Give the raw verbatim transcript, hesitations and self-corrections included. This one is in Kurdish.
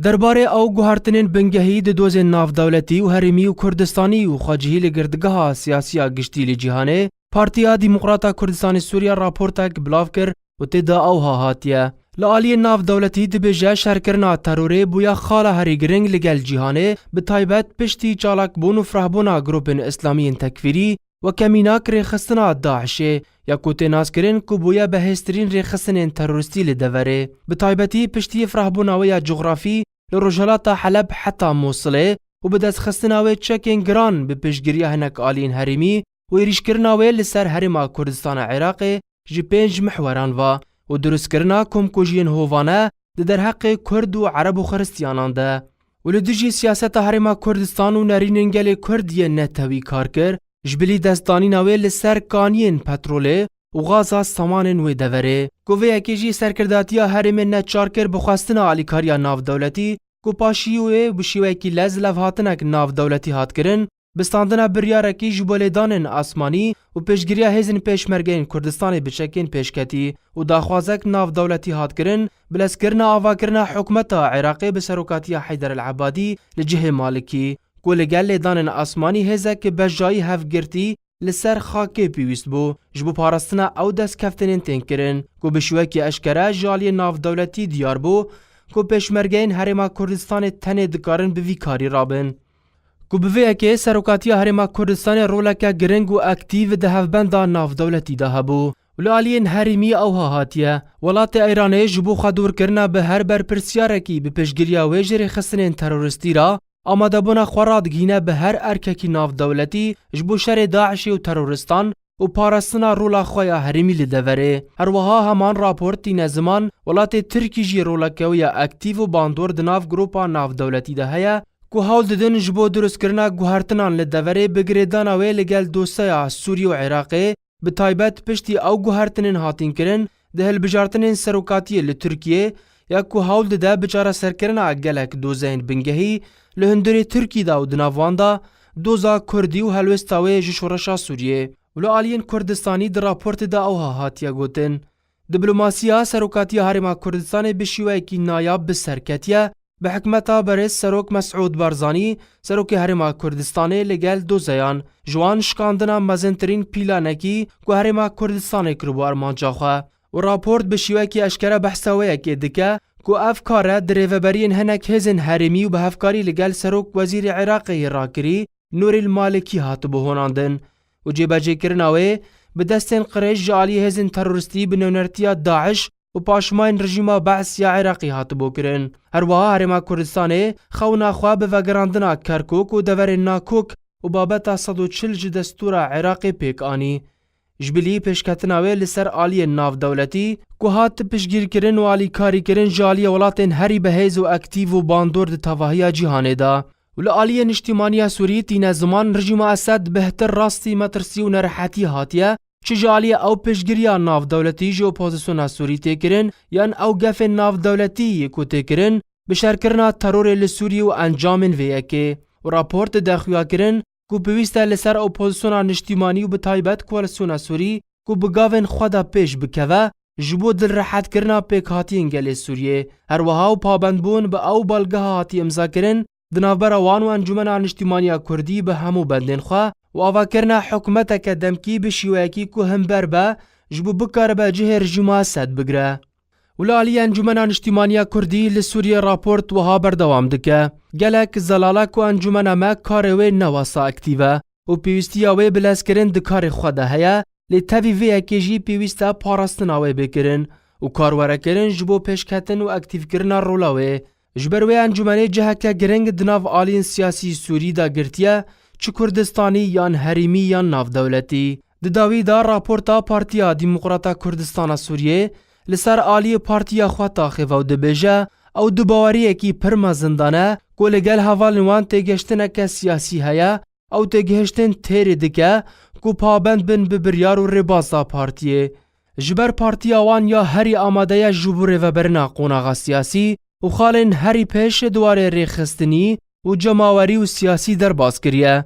Derbarê ew guhertinên bingehî di dozên navdewletî û herêmî û Kurdistanî û xwecihî li girtgeha siyasî ya giştî li cîhanê, Partiya Demokrata Kurdistanê Sûriye raportek bilav kir û tê de ewha hatiye. Li aliyê navdewletî dibêje şerkirina terorê bûye xala herî giring li gel cîhanê, bi taybet piştî çalakbûn û firehbûna grûpên îslamî yên tekfîrî weke mînak rêxistina DAIŞê ya ku tê naskirin ku bûye bi hêztirîn rêxistinên terorîstî li deverê. Bi taybetî piştî firehbûna wê ya cografî li rojhilata Heleb heta Mûsilê û bi destxistina wê çekên giran bi piştgiriya hinek aliyên herêmî û êrîşkirina wê li ser Herêma Kurdistana Iraqê ji pênc mihweran ve û dirustkirina komkujiyên hovane di derheqê Kurd û Ereb û Xiristiyanan de û li dijî siyaseta Herêma Kurdistan û nerînên gelê Kurd yên netewî kar kir, ji bilî destdanîna wê li ser kaniyên petrolê û gaza samanên wê deverê. Ku vê yekê jî serkirdatiya herêmê neçar kir bi xwestina alîkariya navdewletî, ku paşî wê bi şêweyekî lez levhatinek navdewletî hat kirin, bi standina biryarekî ji bo lêdanên asmanî û pêşgiriya hêzên pêşmergeyên Kurdistanê bi çekên pêşketî û daxwazek navdewletî hat kirin, bilezkirina avakirina hikûmeta Iraqê bi serokatiya Heyder El Ebadî li cihê Malikî, ku li gel lêdanên asmanî hêzek bejayî hevgirtî li ser xakê pêwîst bû, ji bo parastina ew destkeftinên tên kirin, ku bi şêwekî eşkere ji aliyê navdewletî diyar bû, ku pêşmergeyên Herêma Kurdistanê tenê dikarin bi vî karî rabin. Ku bi vê yekê serokatiya Herêma Kurdistanê roleke giring û aktîf di hevbenda navdewletî de hebû. Û li aliyên herêmî ewha hatiye, welatê Îranê ji bo xwe dûrkirina bi her berpirsiyarekî bi piştgiriya wê ji rêxistinên terorîstî re, amadebûna xwe radigihîne bi her erkekî navdewletî ji bo şerê DAIŞê û terorîstan û parastina rola xwe ya herêmî li deverê. Her wiha heman raport tîne ziman, welatê Tirkî jî roleke wê ya aktîf û bandor di nav gropa navdewletî de heye, ku hewl didin ji bo dirustkirina guhertinan li deverê bi girêdana wê li gel dosyeya Sûriyê û Iraqê, bi taybet piştî ew guhertinên hatîn kirin, di hilbijartinên serokatiyê li Tirkiyê ya ku hewl dide bi çareserkirina gelek dozeyên bingehî li hundirê Tirkî de û di nav wan de doza Kurdî û helwesta wê ji şoreşa Sûriyê. Û li aliyên Kurdistanî di raportê de ewha hatiye gotin, diplomasiya serokatiya Herêma Kurdistanê bi şêweyekî nayab bi ser ketiye, bi hikmeta berêz Serok Mesûd Barzanî, Serokê Herêma Kurdistanê li gel dozeyan, ji wan şikandina mezintirîn pîlanekî ku Herêma Kurdistanê kiribû armanca xwe. Û raport bi şêwekî eşkere behsa wê yekê dike ku ev kare di rêveberiyên hinek hêzên herêmî û bi hevkarî li gel Serok Wezîrê Iraqê yê rakirî, Nûrîl Malikî hatibû honandin û cêbecêkirina wê bi destên qirêj ji alî hêzên terorîstî bi nûnertiya DAIŞ û paşmayên rejîma Be's ya Iraqî hatibû kirin. Her wiha Herêma Kurdistanê xewna xwe bi vegerandina Kerkûk û deverên Nakûk û babeta sed û çil ji destûra Iraqê pêk anî. Ji bilî pêşketina wê li ser aliyên navdewletî ku hat piştgirkirin û alîkarîkirin ji aliyê welatên herî bihêz û aktîf û bandor di tevahiya cîhanê de. Û li aliyê niştîmaniya Sûrî tîne ziman rejîma Esed bihtir rastî metirsî û nerehetî hatiye, çi ji aliyê ew piştgiriya navdewletî ji opozisyona Sûrî tê kirin, yan ew gefên navdewletî yê ku tê kirin, bi şerkirina terorê li Sûriyê û encamên vê yekê. Û raport dide xuyakirin ku pêwîst e li ser opozisyona niştîmanî û bi taybet koalîsyona Sûrî ku bi gavên xwe de pêş bikeve, ji bo dilrehetkirina pêkhatiyên gelê Sûriyê. Her wiha û pabendbûn bi ew belgeha hatî îmzakirin, di navbera wan û Encûmena Niştîmaniya Kurdî bi hemû bendên xwe û avakirina hikûmeteke demkî bi şêweyekî ku himber be, ji bo bikaribe cihê rejîma Esed bigire. Û li alî Encûmena Niştîmaniya Kurdî li Sûriyê raport wiha berdewam dike, gelek zelal e ku encûmena me karê wê ne wesa aktîf e û pêwîstiya wê bi lezkirin di karê xwe de heye, lê tevî vê yekê jî pêwîst e parastina wê bê kirin û kar were kirin ji bo pêşketin û aktîfkirina rola wê. Ji ber wê encûmenê ciheke giring di nav aliyên siyasî Sûrî de girtiye, çi Kurdistanî yan herêmî yan navdewletî. Di dawî de raporta Partiya Demokrata Kurdistana Sûriyê li ser aliyê partiya xwe taxê ve û dibêje, ew di baweriyekî pir mezin de ne ku li gel hevalên wan têgihiştineke siyasî heye, ew têgihiştin têrê dike ku pabend bin bi biryar û rêbazda partiyê. Ji ber partiya wan ya herî amade ye ji bo rêveberina qonaxa siyasî û xalên herî pêş di warê rêxistinî û cemawerî û siyasî derbas kiriye.